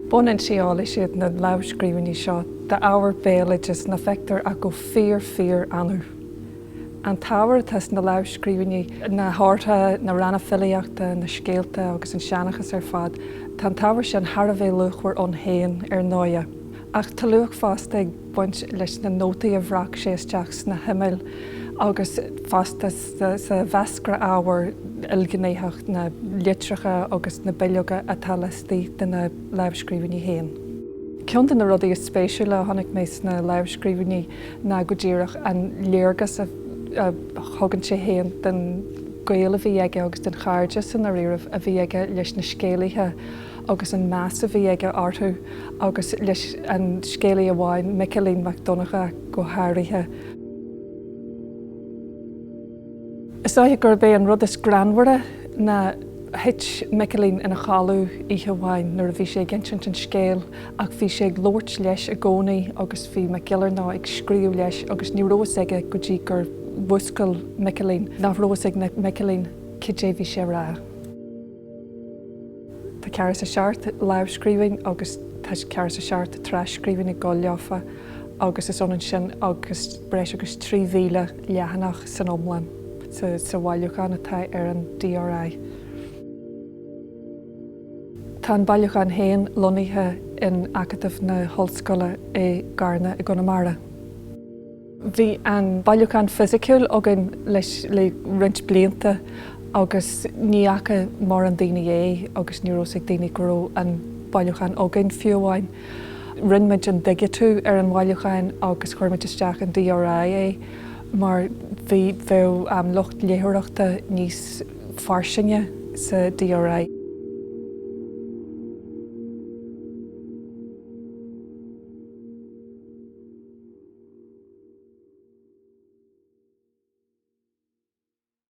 Bunfhoinsí eolais iad na lámhscríbhinní seo d'ábhar béaloidis nach bhfeictear ach go fíor fíor annamh. An t-ábhar atá sna lámhscríbhinní, na hórtha, na ranna filíochta, na scéalta agus an seanchas ar fad, tá an t-ábhar sin thar a bheith luachmhar ann féin, ar ndóighe. Ach tá luach fosta ag baint leis na nótaí a bhreac sé isteach sna himill agus fosta sa mheascra ábhair ilghnéitheach, na litreacha agus na bileoga atá laistigh de na lámhscríbhinní féin. Ceann de na rudaí is spéisiúla a chonaic mé sna lámhscríbhinní ná go díreach an léargas a thugann sé féin den ghaol a bhí aige agus den chairdeas i ndáiríribh a bhí aige leis na scéalaithe agus an meas a bhí aige orthu agus leis an scéalaí amháin, Micilín Mac Donncha go háirithe. Is dóiche gurb é an rud is greannmhaire ná thit Micilín ina chodladh oíche amháin nuair a bhí sé ag insint an scéil ach bhí sé ag labhairt leis i gcónaí agus bhí Mac Giollarnáth ag scríobh leis agus ní raibh fhios aige go dtí gur mhúscail Micilín nach raibh fhios ag Micilín cad é bhí sé a rá. Tá 47 lámhscríbhinn agus tá 47 tras-scríbhinn ag dul leofa agus is ionann sin agus breis agus 3,000 leathanach san iomlán sa bhailiúchán atá ar an DRI. Tá an bailiúchán féin lonnaithe in Acadamh na hOllscoile i gCarna i gConamara. Bhí an bailiúchán fisiciúil againn leis le roinnt blianta agus ní fhaca mórán daoine é agus ní raibh fhios ag daoine go raibh an bailiúchán againn fiú amháin. Rinne muid an digitiú ar an bhailiúchán agus chuir muid isteach in DRI é mar bhí bheadh lucht léitheoireachta níos fairsinge sa DRI.